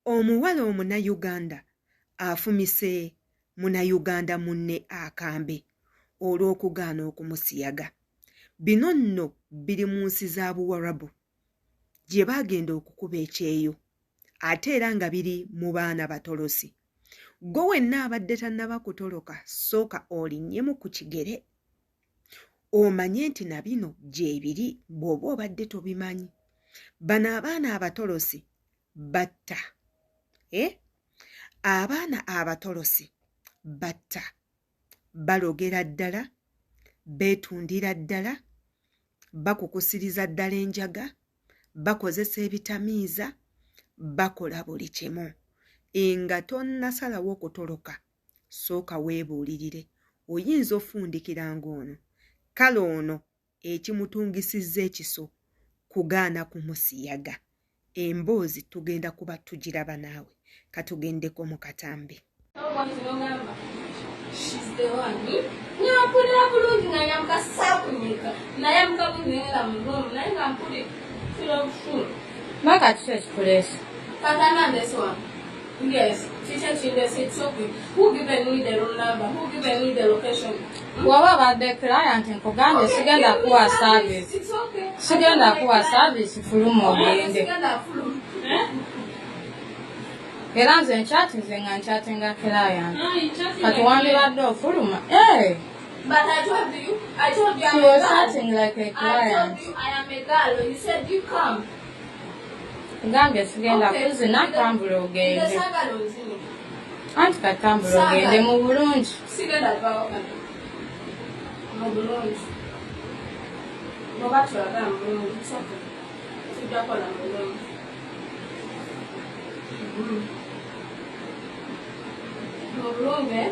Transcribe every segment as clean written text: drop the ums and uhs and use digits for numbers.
Omuwala Omunnayuganda afumise Munnayuganda munne akambe olw'okugaana okumusiyaga. Bino nno biri mu nsi za Buwarabu gye baagenda okukuba ekyeyo ate era nga biri mu baana batolosi. Ggwe wenna abadde tannaba kutoloka sooka olinnyemu ku kigere omanye nti na bino gyebiri bw'oba obadde tobimanyi. Bano abaana abatolosi batta. Eh? Abaana abatolosi batta. Balogera ddala, beetundira ddala, bakukusiriza ddala enjaga, bakozesa ebitamiiza, bakola buli kimu. Nga tonnasalawo okutoloka, sooka weebuulirire. Oyinza ofundikira ng'ono. Kale ono ekimutungisizza ekiso kugaana kumusiyaga. Emboozi tugenda kuba tugiraba naawe. Katugendeko mu katambi. Nga bulungi nga nyamuka saakunyika nayamuka bulungi ngenda mu room naye nga mpulira obusungu. Maka kiki ekikuleese? Katana this one. Yes, teacher Chinde said it's okay. Who given me the room number? Who given me the location? Waba abadde client nkugambye sigenda kuwa service. It's okay. Sigenda kuwa service, fuluma ogende. Sigenda fuluma. Eh? Era nze nkyatinze nga nkyatinga client. Kati wandibadde ofuluma. Eh, But I told you, I told you I'm she a was girl. chatting like a I told client. you I am a girl. You said you come. Nkugambye sigenda Okay. kuzina, tambula ogende. Saagala onzine. Anti katambula ogende mu bulungi. Sigenda vaawo kati. Mu bulungi. Bw'oba toyagala mu bulungi, it's okay. Tujja kukola mu bulungi. Mu bulungi, eh?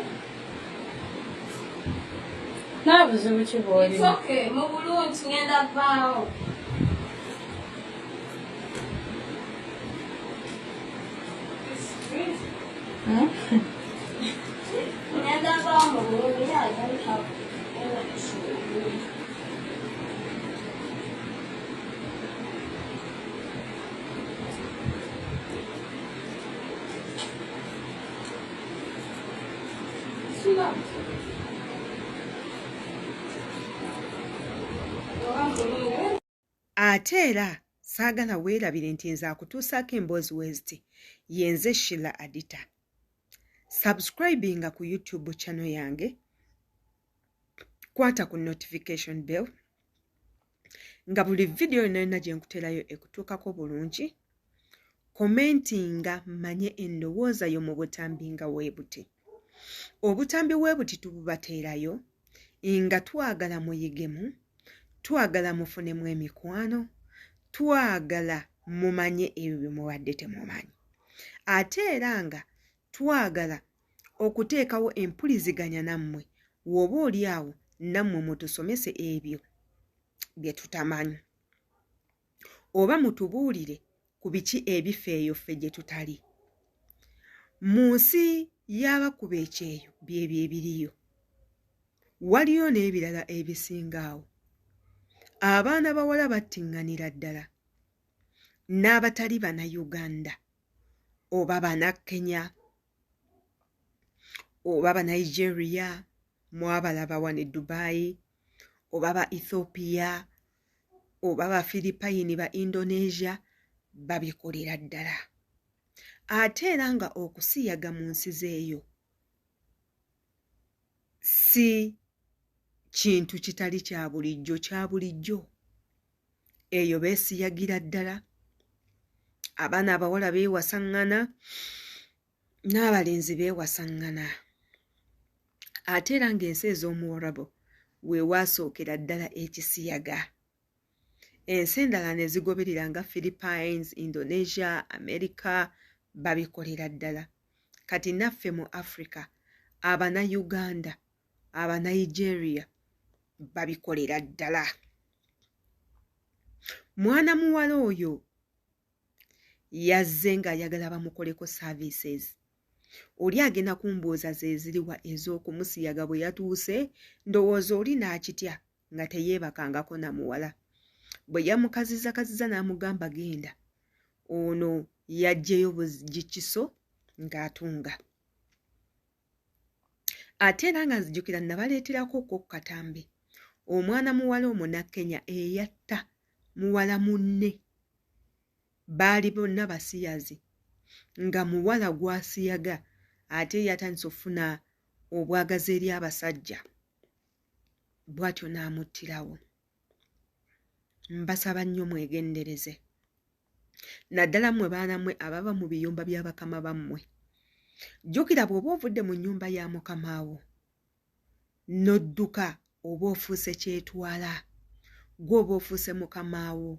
Nawe buzibu ki It's bw'olina? okay. Mu bulungi ngenda vaawo. It's crazy. Hmm? Ngenda vaawo mu bulungi. Yeah, I don't have any issue with bulungi. Sina buzibu. Oba mu bulungi, eh? Ate era saagala weerabire nti nze akutuusaako emboozi weeziti yenze Shila Adita. Subscribinga ku YouTube channel yange, kwata ku notification bell nga buli vidiyo yonna yonna gye nkuteerayo ekutuukako bulungi. Commentinga mmanye endowooza yo mu butambi nga weebuti. Obutambi weebuti tububateerayo nga twagala muyigemu, twagala mufunemu emikwano, twagala mumanye ebyo bye mubadde temumanyi. Ate era nga twagala okuteekawo empuliziganya nammwe, w'oba oli awo nammwe mutusomese ebyo bye tutamanyi. Oba mutubuulire ku biki ebifa eyo ffe gye tutali. Mu nsi y'abakuba ekyeyo byebyo ebiriyo. Waliyo n'ebirala ebisinga awo. Abaana bawala battiŋŋanira ddala n'abatali Bannayuganda oba Bannakenya oba Banigeria, mwabalaba wano e Dubai, oba ba Ethiopia oba ba Philippine, ba Indonesia, babikolera ddala. Ate era nga okusiyaga mu nsi z'eyo si kintu kitali kya bulijjo, kya bulijjo. Eyo beesiyagira ddala. Abaana abawala beewasaŋŋana n'abalenzi beewasaŋŋana. Ate era ng'ensi ez'omuwarabu we waasookera ddala ekisiyaga. Ensi endala ne zigoberera nga Philippines, Indonesia, America babikolera ddala. Kati naffe mu Africa Abannayuganda, Abanigeria babikolera ddala. Mwana muwala oyo yazze ng'ayagala bamukoleko services. Oli agenda kumbuuza ze ziriwa ez'okumusiyaga. Bwe yatuuse ndowooza oli n'akitya nga teyeebakangako na muwala. Bwe yamukazizza kazizza n'amugamba genda. Ono Yaggyeyo bugikiso ng'atunga. Ate era nga nzijukira nabaleeterako ko katambi omwana muwala Omunnakenya eyatta muwala munne. Baali bonna basiyazi, nga muwala gw'asiyaga ate yatandise okufuna obwagazi eri abasajja, bw'atyo n'amuttirawo. Mbasaba nnyo mwegendereze, naddala mmwe baana mmwe abava mu biyumba bya bakama bammwe. Jjukira bw'oba ovudde mu nnyumba ya mukamaawo n'odduka, oba ofuuse kyetwala, gwe oba ofuuse mukamaawo.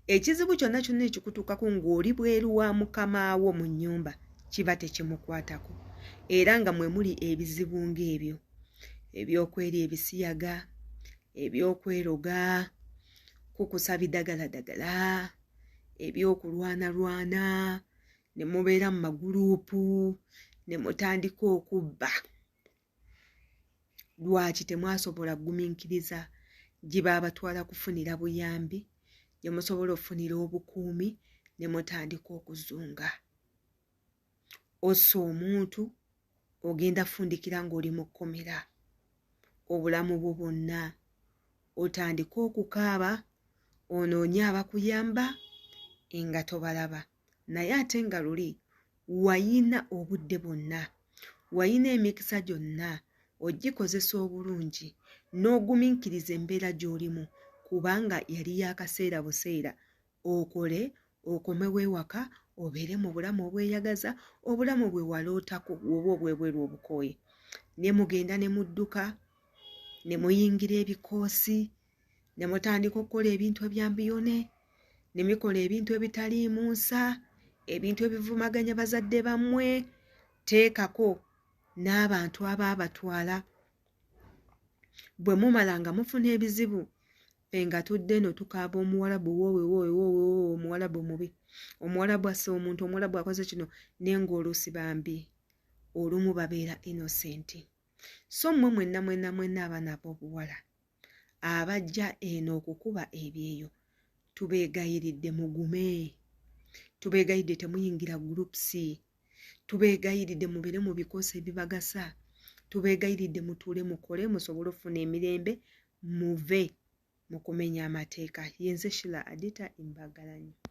Ekizibu kyonna kyonna ekikutuukako ng'oli bweru wa mukamaawo mu nnyumba kiba tekimukwatako. Era nga mwe muli ebizibu ng'ebyo eby'okwerya ebisiyaga, eby'okweroga, kukusa bidagaladagala, ebyokulwanalwana, ne mubeera mu maguruupu ne mutandika okubba. Lwaki temwasobola kugumiikiriza gye baabatwala kufunira buyambi, gye musobola okufunira obukuumi, ne mutandika okuzunga? Ossa omuntu ogenda fundikira ng'oli mu kkomera obulamu bwo bwonna, otandike okukaaba onoonye abakuyamba nga tobalaba. Naye ate nga luli wayina obudde bwonna, wayina emikisa gyonna ogikozesa obulungi n'ogumiikiriza embeera gy'olimu, kubanga yali y'akaseera buseera okole okomewo ewaka obeere mu bulamu obweyagaza, obulamu bwe walootako oba obwebweru obukooye. Ne mugenda ne mudduka ne muyingira ebikoosi ne mutandika okukola ebintu ebyambiyone, ne mikola ebintu ebitaliimu nsa, ebintu ebivumaganya bazadde bammwe. Teekako n'abantu abaabatwala. Bwe mumala nga mufuna ebizibu, ffe nga tudde eno tukaaba Omuwalabu, woowe woowe woowe woowe, Omuwalabu mubi, Omuwalabu asse omuntu, Omuwalabu akoze kino, naye ng'oluusi bambi olumu babeera innocent. So mmwe mwenna mwenna mwenna abaana ab'obuwala abajja eno okukuba ebyeyo, tubeegayiridde mugume, tubeegayiridde temuyingira groups, tubeegayiridde mubeere mu bikoosi ebibagasa, tubeegayiridde mutuule mukole musobole okufuna emirembe, muve mu kumenya amateeka. Yenze Shila Adita, mbagala nnyo.